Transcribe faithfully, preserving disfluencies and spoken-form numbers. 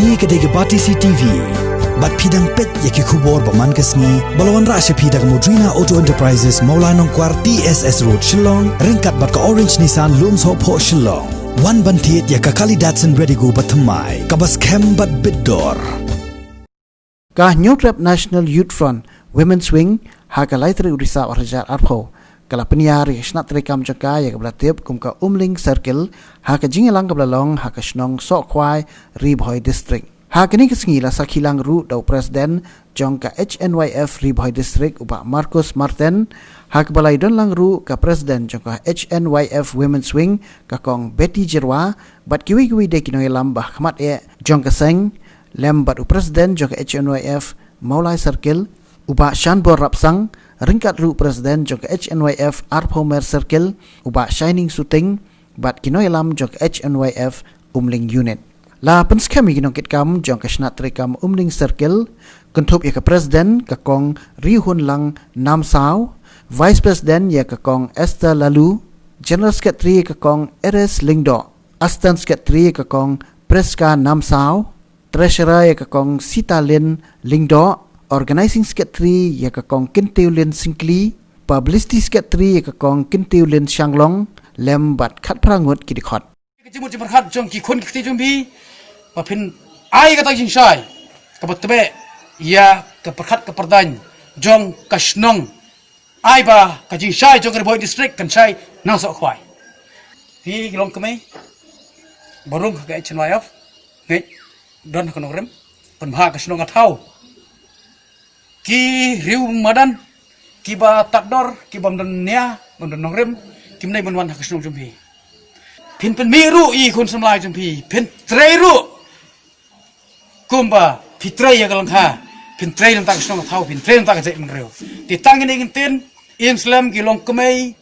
Kane ka dei ka Batesi TV. Bad phi dang peit ïa ki khubor ba man ka sngi ba la wanrah sha phi da ka Modrina Auto Enterprises, Mawlai Nongkwar, T S S Road, Shillong, ryngkat bad ka Orange Nissan, Lumsohphoh, Shillong. Wan ban thied ïa ka kali Datsun Redigo ba thymmai, kaba skhem bad bit dor. Ka Hynñiewtrep National Youth Front Women's Wing ha ka lai tarik u Risaw arhajar arphew ka la pynïar ïa ka shnat treikam jong ka ïa kaba la tip kum ka Umling Circle ha ka jingïalang kaba la long ha ka shnong Sohkhwai, Ri Bhoi District. Ha kane ka sngi la sakhi lang ruh da u President jong ka H N Y F Ri Bhoi District, u Bah Marcus Martin, ha kaba la ïadon lang ruh ka President jong ka H N Y F Women's Wing, ka Kong Betty Jyrwa, bad kiwei kiwei de ki nongïalam ba khmat eh jong ka seng, lem bad u President jong ka H N Y F Mawlai Circle, u Bah Shanbor Rapsang, ryngkat ruh u President jong ka H N Y F Arphew Mer Circle, u Bah Shining Suting, bad ki nongïalam jong ka H N Y F Umling Unit. La pynskhem ïa ki nongkitkam jong ka shnat treikam Umling Circle, kynthup ïa ka President, ka Kong Rihunlang Namsaw, Vice President ïa ka Kong Esther Lalu, General Secretary ïa ka Kong Eres Lyngdoh, Assistant Secretary ïa ka Kong Priska Namsaw, Treasurer ïa ka Kong Sita Lin Lyngdoh, Organizing Secretary ïa ka Kong Kyntiew Lin Syngkli, Publicity Secretary ïa ka Kong Kyntiew Lin Shanglong, lem bad khatphra ngut ki dkhot. Ka jingmut jingpyrkhat jong ki khun ki kti jong phi, ba phin ai kata ka jingshai kaba tbeh ïa ka pyrkhat ka pyrdaiñ jong ka shnong. Ai ba ka jingshai jong ka Ri Bhoi District kan shai na Sohkhwai. Phi ki longkmie ba rung ha ka H N Y F, ngeit, don ha ka nongrim, pynbha ka shnong ka thaw. Ki riew madan, kiba tad dor, kiba ym don nia, bym don nongrim, kim dei ban wan ha ka shnong jong phi. Phin pynmih ruh ïa ki khun samla jong phi, phin trei ruh kumba phi trei ïa ka lyngkha, phin trei na ka bynta ka shnong ka thaw, phin trei na ka bynta ka jaitbynriew. Te tang kine ki kyntien, im slem ki longkmie.